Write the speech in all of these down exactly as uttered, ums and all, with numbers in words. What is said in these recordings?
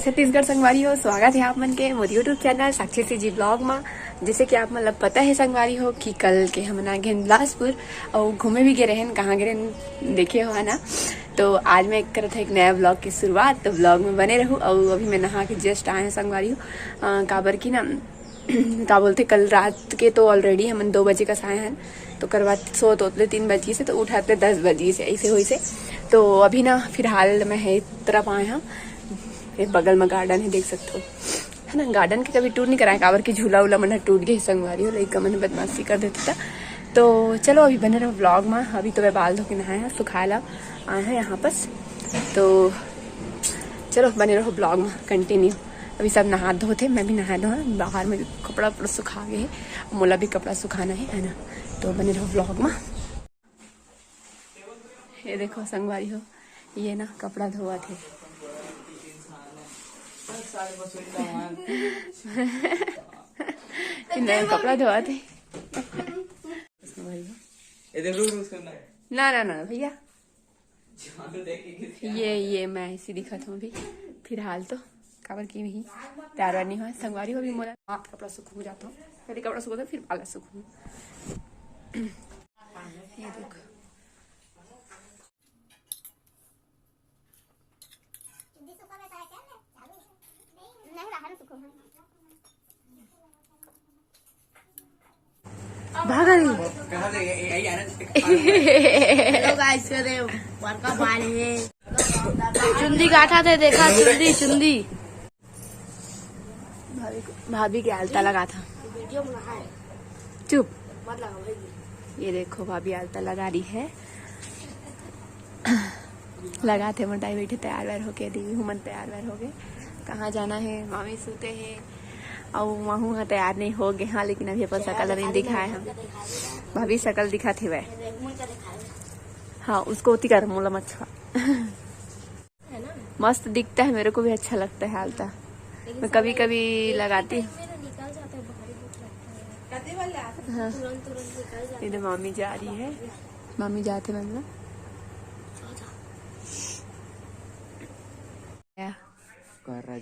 छत्तीसगढ़ संगवारी हो, स्वागत है आप मन के मोर YouTube चैनल साक्षी सीजी ब्लॉग मा। जैसे कि आप मन ला पता है संगवारी हो कि कल के हमन आ गए बिलासपुर और घूमे भी गए रहन। कहाँ गए रहन देखे हो, है ना? तो आज मैं करत है एक नया ब्लॉग की शुरुआत, तो ब्लॉग में बने रहू। और अभी मैं नहा के जस्ट आए हैं संगवारी हो, अ, काबर की ना का बोलते, कल रात के तो ऑलरेडी हमन दो बजे कस आए हैं, तो करवा सोत होते तीन बजे से, तो उठाते दस बजे से, ऐसे होइसे। तो अभी ना फिलहाल मैं है तरफ आए हैं, ये बगल में गार्डन है, देख सकते हो, है ना। गार्डन के कभी टूर नहीं कराए, काबर की झूला उला मन टूट गए संगवारी हो, लइका मन बदमाशी कर देते था। तो चलो अभी बने रहो ब्लॉग में। अभी तो मैं बाल धो के नहाया, सुखाए ला आए हैं यहाँ पास। तो चलो बने रहो ब्लॉग में कंटिन्यू। अभी सब नहा धोते, मैं भी नहा धोआ, बाहर में कपड़ा उपड़ा सुखा गए, मोला भी कपड़ा सुखाना है, है ना? तो बने रहो ब्लॉग में। ये देखो संगवारी हो, ये ना कपड़ा धोआ थे। इन्हें कपड़ा धोआ थे। संगवारी हो। ये देखो उसको ना। ना, ना, ना, भैया। ये, ये मैं ऐसी दिखाता हूँ अभी फिलहाल तो, काबर की नहीं तैयार वार नहीं हुआ संगवारी हो। अभी मोला हाथ कपड़ा सुखू जाता हूँ, पहले कपड़ा सुखू, फिर बाल सुखू। ये देखो। भागा नहीं। हेलो गाइस, ये दे बड़का बाल है। चुंदी काटा थे, देखा चुंदी, चुंदी। भाभी को, भाभी के आलता लगा था। चुप। ये देखो भाभी आलता लगा रही है। लगा थे मोटाई बैठे तैयार वैयार होके, दीदी हुमन तैयार वैयार हो गए। कहाँ जाना है, मामी सूते हैं और महू हा तैयार नहीं हो गए। हाँ, लेकिन अभी अपन शकल नहीं दिखाए हम। भाभी शकल दिखा थे वह। हाँ, उसको उती कर मोला मच्छा। मस्त दिखता है, मेरे को भी अच्छा लगता है आलता। मैं कभी कभी लगाती हूँ। हाँ। इधर मामी जा रही है, मामी जाते मतलब।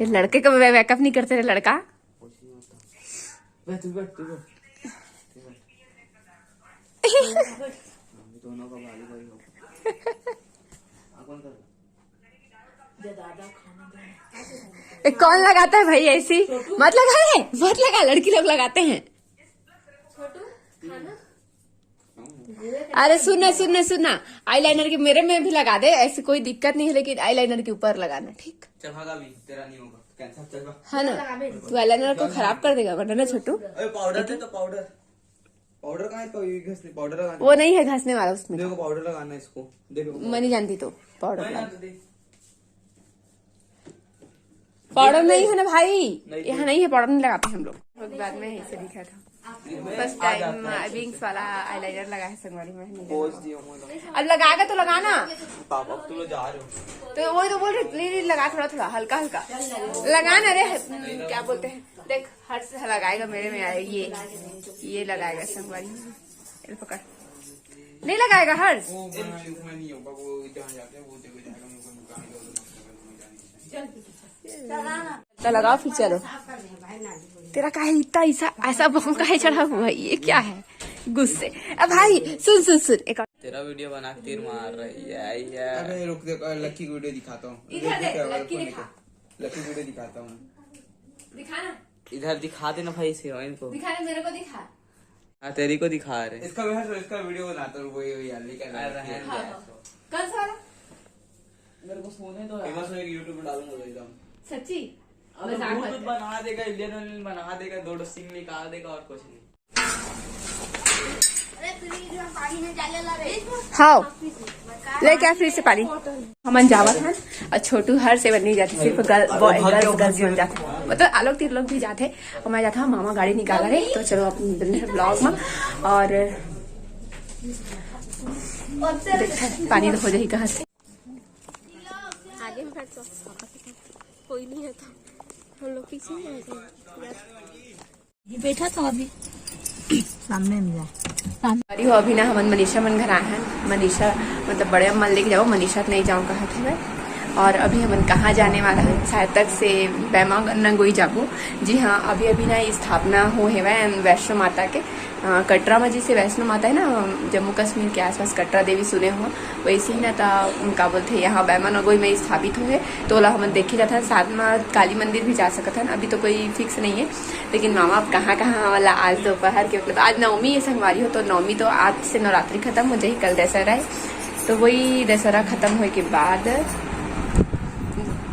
ये लड़के को मेकअप नहीं करते रे लड़का। बैठ, तू बैठ, तू बैठ। तू बैठ। दोनों का भारी भारी हो। आप कौन कर रहा? ए, कौन लगाता है भाई ऐसी? मत लगा रे, मत लगा, लड़की लोग लगाते हैं। अरे सुन ना, सुन ना, सुन ना, आईलाइनर के मेरे में भी लगा दे, ऐसी कोई दिक्कत नहीं है, लेकिन आईलाइनर के ऊपर लगाना, ठीक? चल भागा भी, तेरा नहीं होगा, कैंसिल, चल भाग। हाँ ना, तू आईलाइनर को खराब कर देगा वरना ना छोटू। अरे पाउडर दे तो, पाउडर। पाउडर कहाँ है इसका? ये घसने, पाउडर लगाना। वो नहीं है घसने वाला उसमें। देखो पाउडर लगाना है इसको। देखो मैं नहीं जानती तो पाउडर मैं लगाना। यहाँ तो देख। पाउडर नहीं है ना भाई, नहीं, यहाँ नहीं है, पाउडर नहीं लगाते हम लोग। बाद में ऐसे दिखा था। फर्स्ट टाइम विंग्स वाला आईलाइनर लगा है संगवारी में। पोज दियो मुझे। अब लगाएगा तो लगाना। पापा, अब तुम लोग जा रहे हो। तो वही तो बोल रहे, नहीं, नहीं, लगा थोड़ा थोड़ा, हल्का हल्का लगा ना रे। क्या बोलते हैं, देख हर्ष लगाएगा मेरे में, आए ये, ये लगाएगा संगवारी। ये पकड़, नहीं लगाएगा हर्ष। वो मैं, मैं नहीं होगा, वो जहाँ जाते हैं वो जगह जाएगा, मेरे को दुकान पे वो तो मस्त लगा, तो मैं जा नहीं सकता। तो लगाओ फिर चलो। तेरा काहे इतना ऐसा, ऐसा बम काहे चढ़ा हुआ है? ये क्या है? गुस्से। अब भाई सुन, सुन, सुन, एक और। तेरा वीडियो बना के तीर मार रही है, आई है। अबे रुक, देखो लकी की वीडियो दिखाता हूँ। इधर देख, लकी दिखा। लकी की वीडियो दिखाता हूँ। दिखा ना। इधर दिखा देना भाई इस हीरोइन को। दिखा ना, मेरे को दिखा। हाँ, तेरी को दिखा रहे। इसका भी हंस, इसका वीडियो बनाता हूँ, वही, वही यार, लेके आ रहे हैं। हाँ, हाँ। कौन सा वाला? मेरे को सोने दो यार। फेमस होने की YouTube में डालूंगा एकदम। सच्ची? अब मजाक मत कर। बना देगा, इंडियन ऑयल बना देगा, दो दो सिंग निकाल देगा और कुछ नहीं। हाँ, लेके आ फ्रिज से पानी। हमन जावत हन और छोटू हर से नहीं जाते, सिर्फ गर्ल, बॉय, गर्ल्स, गर्ल्स ही जाते, मतलब आलोक तीर लोग भी जाते। और मैं जाता हूँ, मामा गाड़ी निकाला रहे, तो चलो अपन ब्लॉग में। और देखते पानी तो हो जाए कहाँ से। आगे में बैठ जाओ, कोई नहीं है तो हम लोग पीछे ही रह जाएंगे। ये बैठा था अभी सामने में जा। अरे हो, अभी ना हमन मनीषा मन घर आए हैं। मनीषा मतलब बड़े अम्मा लेके जाओ, मनीषा के नहीं जाओ कहा थे मैं। और अभी हमन कहाँ जाने वाला है? शायद तक से बैमा नंगोई जाबो। जी हाँ, अभी अभी ना स्थापना हो हेवै वैष्णो माता के, अ, कटरा में जैसे वैष्णो माता है ना, जम्मू कश्मीर के आसपास कटरा देवी सुने हो, वैसे ही ना ता उनका बोलते हैं यहाँ बैमा नंगोई में स्थापित हो है। तो ओला हमन देखे जाथन, साथ में काली मंदिर भी जा सकत हन। अभी तो कोई फिक्स नहीं है, लेकिन मामा अब कहाँ कहाँ वाला आज दोपहर के, मतलब आज नवमी है संगवारी हो, तो नवमी तो आज से नवरात्रि खत्म हो जाही, कल दशहरा है। तो वही दशहरा खत्म होए के बाद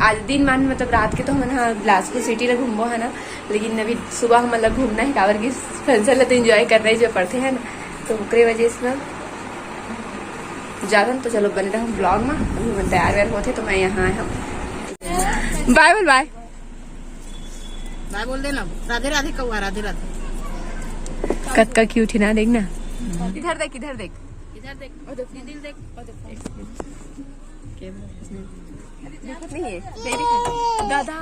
आज दिन मान, मतलब रात के तो हमन ह ग्लासगो सिटी ल घूमबो है ना, लेकिन अभी सुबह हमन ल घूमना है, काबर कि फंक्शन ल तो एंजॉय करना ही जो पड़थे है ना। तो ओकरे वजह से ना जाथन। तो चलो बने रहो ब्लॉग में, अभी हमन तैयार वैयार होथे तो मैं यहाँ आए हूँ। बाय बोल, बाय। बाय बोल देना, राधे राधे कौआ, राधे राधे। कतका क्यूट है ना, देख ना। इधर देख, इधर देख। इधर देख, और देख, दीदी देख, और देख। दिखत नहीं है, नहीं दिखत। दादा,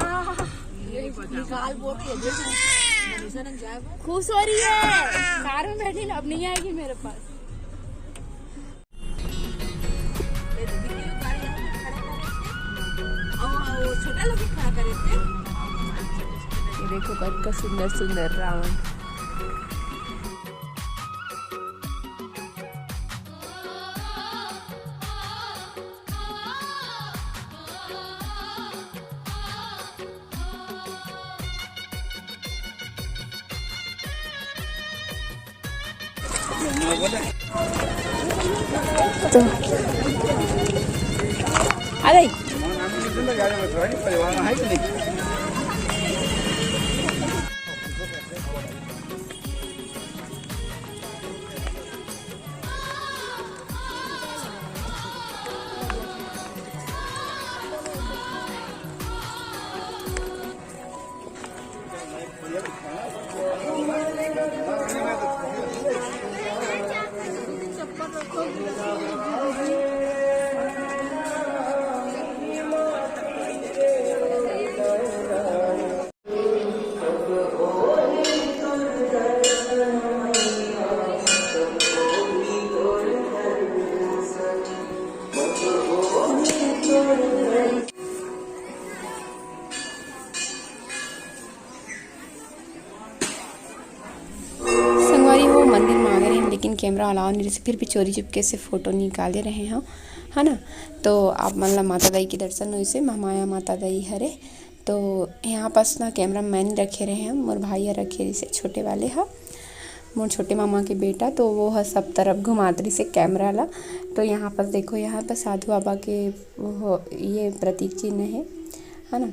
निकाल बोल के देख। खुश हो रही है, कार में बैठी ना, अब नहीं आएगी मेरे पास। ये देखो, कतका सुंदर सुंदर रावण। तो आ गई। संगवारी हो, मंदिर में आ गए हैं, लेकिन कैमरा अलाउ नहीं रहे, फिर भी चोरी चुपके से फोटो निकाले रहे हैं, है ना। तो आप मन ला माता दाई के दर्शन होइसे, महामाया माता दाई हरे। तो यहाँ पास ना कैमरा मैं नहीं रखे रहे हैं, मोर भाई ह रखे रहिसे, छोटे वाले ह, मोर छोटे मामा के बेटा, तो वो ह सब तरफ घुमात रहिसे कैमरा ला। तो यहाँ पास देखो, यहाँ पर साधु बाबा के वो ये प्रतीक चिन्ह है, है ना,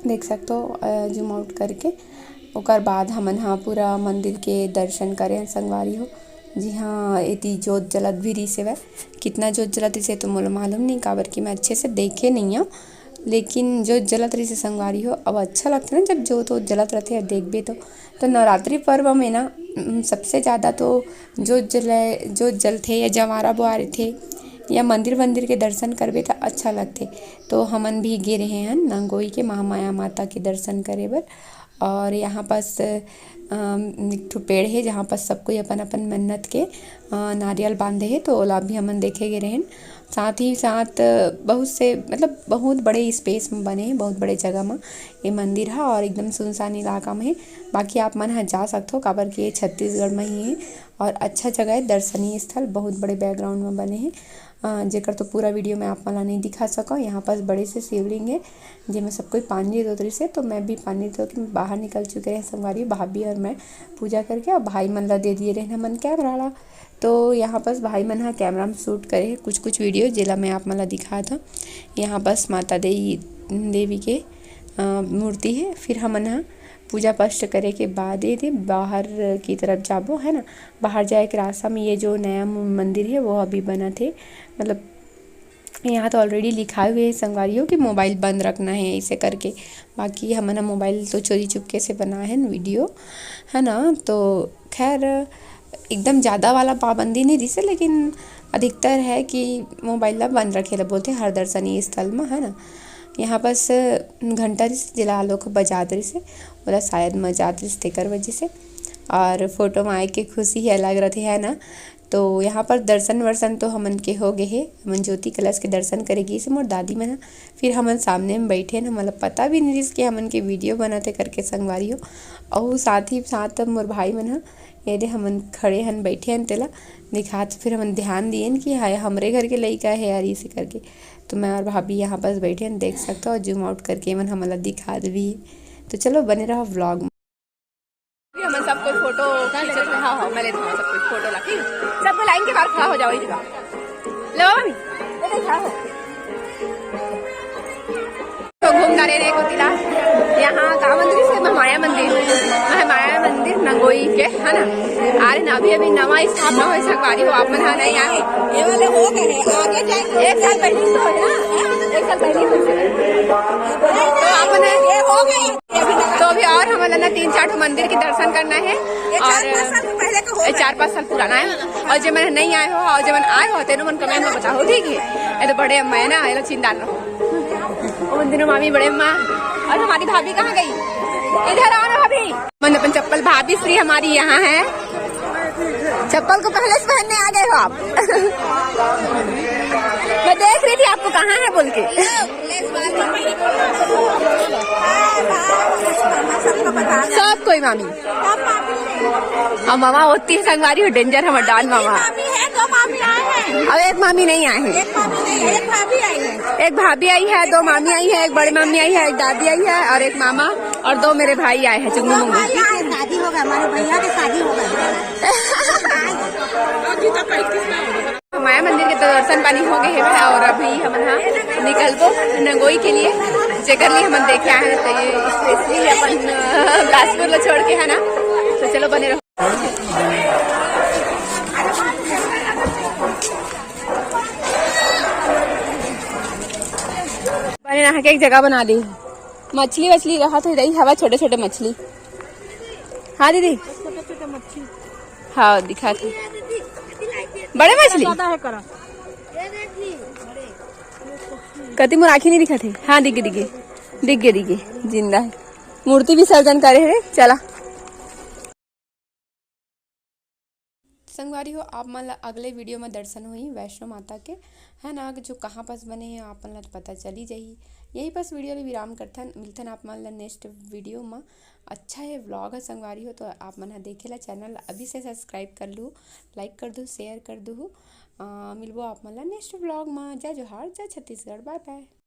देख सकते हो जूम आउट करके। ओकर बाद हमन ह पूरा मंदिर के दर्शन करे हन संगवारी हो। जी हाँ, एती जोत जलत भी रहिसे वै। कितना जोत जलत रहिसे तो मोला मालूम नहीं, काबर कि मैं अच्छे से देखे नहीं हूँ। लेकिन जोत जलत रहिसे संगवारी हो। अब अच्छा लगथे ना, जब जोत वोत जलत रहिथे, अब देखबे तो। तो नवरात्रि पर्व में ना, उम, सबसे ज़्यादा तो जोत जले, जोत जलथे या जवारा बोआरथे या मंदिर वंदिर के दर्शन करबे त अच्छा लगथे। तो हमन भी गे रहे हन नंगोई के महामाया माता के दर्शन करे बर। और यहाँ पास, अम, एक ठो पेड़ हे, जहाँ पास सब कोई अपन-अपन मन्नत के, अ, नारियल बांधे हे, तो ओला भी हमन देखे गे रहेन। साथ ही साथ बहुत से, मतलब, बहुत बड़े स्पेस में बने हे, बहुत बड़े जगह में ये मंदिर ह, और एकदम सुनसान इलाका में हे। बाकी आप मन ह जा सकथो, काबर कि ये छत्तीसगढ़ में ही हे, और अच्छा जगह हे, दर्शनीय स्थल, बहुत बड़े बैकग्राउंड में बने हे। अ, जेकर तो पूरा वीडियो मैं आप मन ला नहीं दिखा सकव। यहाँ पास बड़े से शिवलिंग हे, जेमे सब कोई पानी देत रहिसे, तो मैं भी पानी देत के बाहर निकल चुके रहे संगवारी, भाभी और मैं पूजा करके, और भाई मन ला दे दिए रहे हमन कैमरा ला। तो यहाँ पास भाई मन ह कैमरा में शूट करे हे कुछ कुछ वीडियो, जेला मैं आप मन ला दिखात हव। यहाँ पास माता देई, देवी के, अ, मूर्ति हे। फिर हमन ह पूजा पाठ करे के बाद ये दे बाहर की तरफ जाबो, है ना। बाहर जाए के रास्ता में ये जो नया मु-, मंदिर हे, वो अभी बनत हे, मतलब, यहाँ तो already लिखाए हुए हे संगवारी हो कि मोबाइल बंद रखना हे, ऐसे करके। बाकी हमन ह मोबाइल तो चोरी चुपके से बनाए हन वीडियो, है ना। तो खैर, एकदम ज़्यादा वाला पाबंदी नहीं रहिसे, लेकिन अधिकतर है कि मोबाइल ला बंद रखे ला बोलथे हर दर्शनीय स्थल में, है ना। यहाँ पास घंटा रहिसे, जेला आलोक बजात रहिसे, ओला शायद मजात रहिसे, तेकर वजह से। और फोटो में आए के खुशी ही अलग रहिथे, है ना। तो यहाँ पर दर्शन वर्शन तो हमन के हो गए हे, हमन ज्योति कलश के दर्शन करे गिस मोर दादी मन ह। फिर हमन सामने में बैठे हन, हमन ला पता भी नहीं रिहिस कि हमन के वीडियो बनत हे करके संगवारी हो। अउ साथ ही साथ मोर भाई मन ह, ये दे हमन खड़े हन, बैठे हन, तेला दिखात, फिर हमन ध्यान दिएन कि हाय, हमरे घर के लइका हे यार, इसे करके। तो मैं और भाभी यहाँ पास बैठे हन, देख सकते हो, जूम आउट करके एमन हमन ला दिखात भी हे। तो चलो, बने रहो व्लॉग में। हमन सब कोई फोटो खींचत रहा हो, मैं लेत हूँ सब कोई फोटो ला, ठीक? सब कोई लाइन के बाहर खड़ा हो जाओ, इधर। लो मम्मी, इधर खड़ा हो। तो घूम डारे रे कोतिला, यहाँ का मंदिर से महामाया मंदिर, महामाया मंदिर नंगोई के, है ना? अरे ना, अभी, अभी नवा स्थापना होय संगवारी हो, आप मन हा नहीं आए। ये वाले हो गए हैं, आगे जाएंगे। एक साल पहले तो हो ना, एक साल पहले हो। तो आप मन ये हो गए। तो अभी और हमन ला ना तीन चार ठो मंदिर के दर्शन करना है। ये चार और पाँच साल पहले का हो ये गया। चार पाँच साल पुराना है। और जे मन नहीं आए हो और जे मन आए हो, तेनो मन कमेंट में बताओ, ठीक है? ये तो बड़े अम्मा है ना, ये लोग चिंता ना हो। वो तीनों मामी, बड़े अम्मा। और हमारी भाभी कहाँ गई? इधर आओ ना भाभी। मन अपन चप्पल, भाभी श्री हमारी यहाँ है। चप्पल को पहले से पहनने आ गए हो आप। मैं देख रही थी आपको कहाँ है बोल के। सब कोई मामी। और मामा होती है संगवारी हो, डेंजर हमर डॉन मामा। मामी है, दो मामी आए हैं। अब एक मामी नहीं आए हैं। एक मामी नहीं, एक भाभी आई है। एक भाभी आई है, दो मामी आई है, एक बड़े मामी आई है, एक दादी आई है और एक मामा और दो मेरे भाई आए हैं, चुंगू मुंगू। भाई आए, शादी हो गया, हमारे भैया की शादी हो गई। माया मंदिर के तो दर्शन पानी हो गए हे भाई, और अभी हमन हा निकलबो नंगोई के लिए, जेकर लिए हमन देखे आए हैं, तो ये स्पेशली अपन, अ, बिलासपुर ला छोड़ के, है ना? तो चलो, बने रहो। बने रहा के एक जगह बना दी, मछली वछली रहा तो रही हवा, छोटे छोटे मछली। हाँ दीदी, हाँ दिखा थे। बड़े मछली? ज्यादा है करा। कति मोर आँखी नहीं दिखा थे? हाँ, दिख गे, दिख गे, दिख गे, दिख गे, जिंदा है। मूर्ति विसर्जन करे हे, चला। संगवारी हो, आप मन ला अगले वीडियो में दर्शन होही वैष्णो माता के, है ना, जो कहाँ पास बने हे, आप मन ला तो पता चली जाही। यही पास वीडियो ले विराम करथन, मिलथन आप मन ला नेक्स्ट वीडियो में। अच्छा है व्लॉग है संगवारी हो, तो आप मन ह देखे ला, चैनल अभी से सब्सक्राइब कर लू, लाइक कर दू, शेयर कर दू। अ, मिलबो आप मन ला नेक्स्ट व्लॉग में। जय जोहार, जय छत्तीसगढ़, बाय बाय।